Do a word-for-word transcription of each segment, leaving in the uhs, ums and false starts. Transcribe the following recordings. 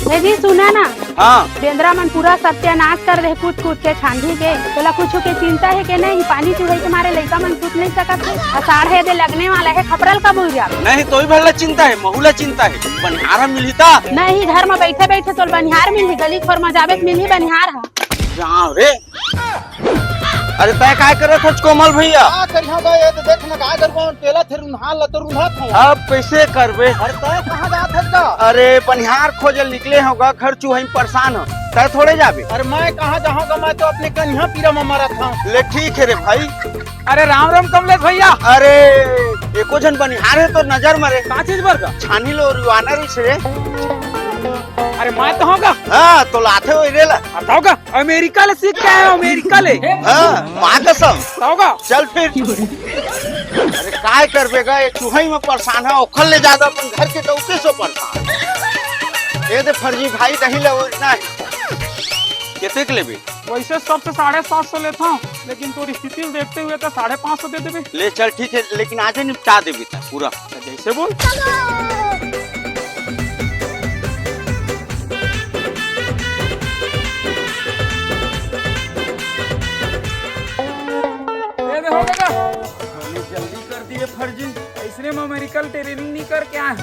हे जी, सुना ना। हाँ। बेंदरा मन पूरा सत्यानाश कर दे, कूच कूच के छांदी के। तोला कुछ के चिंता हे के नहीं? पानी चुहे के मारे लइका मन सुत नहीं सकत हे। आषाढ़ हे दे लगने वाला हे, खपरल कब हो जावे? नहीं, तो ही भला चिंता हे, महू ला चिंता हे। बनिहार मिलही ता? नहीं, घर में बैठे बैठे तोल बनिहार मिलही, गली खोर में जाबे त मिलही बनिहार ह। जाओ रे। अरे तय काय करत हस कोमल भैया? का करिहा बे, ये तो देख ना, गाय गरुवा मन पेलत हे, रुन्हा ल तो रुन्हत हे। अब कैसे करबे? अरे तय कहाँ जात हस गा? अरे बनिहार खोजे निकले हँव गा, घर चुहई में परेशान हँव, तय थोड़े जाबे। अरे मैं कहाँ जाहूँ गा, मैं तो अपने कनिहा पीरा में मरत हँव। ले ठीक हे रे भाई। अरे राम राम कमलेश भैया। अरे एको झन बनिहार हे तोर नजर में रे? का चीज बर गा? छानी ल रुवाना रहिस रे। अरे मैं तो हँव गा। हाँ तो लाथे हो रे ला। बताओ गा। अमेरिका ले सीख के आए हँव, अमेरिका ले। हाँ, माँ कसम। बताओ गा। चल फिर। अरे काय करबे गा, ये चुहई में परेशान हे, ओखर ले ज्यादा अपन घर के डउके से परेशान। ये दे फर्जी भाई, नहीं ले, वो इतना है। कतेक लेबे? वैसे सबसे साढ़े सात सौ लेत हँव, लेकिन तोर स्थिति ल देखते हुए तो साढ़े पाँच सौ दे देबे। ले चल ठीक हे, लेकिन आजे निपटा देबे तैं पूरा। तो जैसे बोल। ये दे हो गा। अरे जल्दी कर दिए फर्जी। अइसने में अमेरिका ल ट्रेनिंग नहीं करके आए।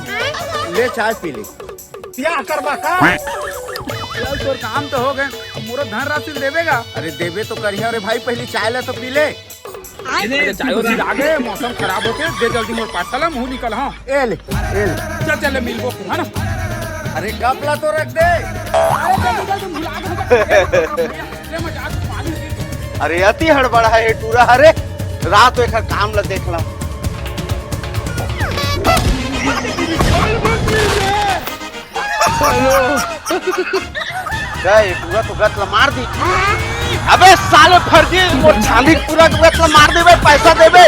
ले चाय पी ले। ब्याह करबा का? चल तोर काम तो हो गे, अब मोर धन राशि ल देबे गा। अरे देबे तो करिहा रे भाई, पहली चाय ला तो पी ले। अरे चाय वाला आ गे, मौसम खराब होथे, दे जल्दी मोर पार्सल, हम हूँ निकल, हाँ। ए ले, ए ले। चल चल, मिलबो फिर, है ना? अरे कप ला तो रख दे। अरे जल्दी जल्दी भुला दे। ले मैं जा, पानी पी। अरे अति हड़बड़ा हे टूरा, अरे रात एकर काम ला देख ला। गए, पूरा तो गत ला मार दी। अबे साले फर्जी, मोर छांदी पूरा के गत ला मार देबे, पैसा देबे।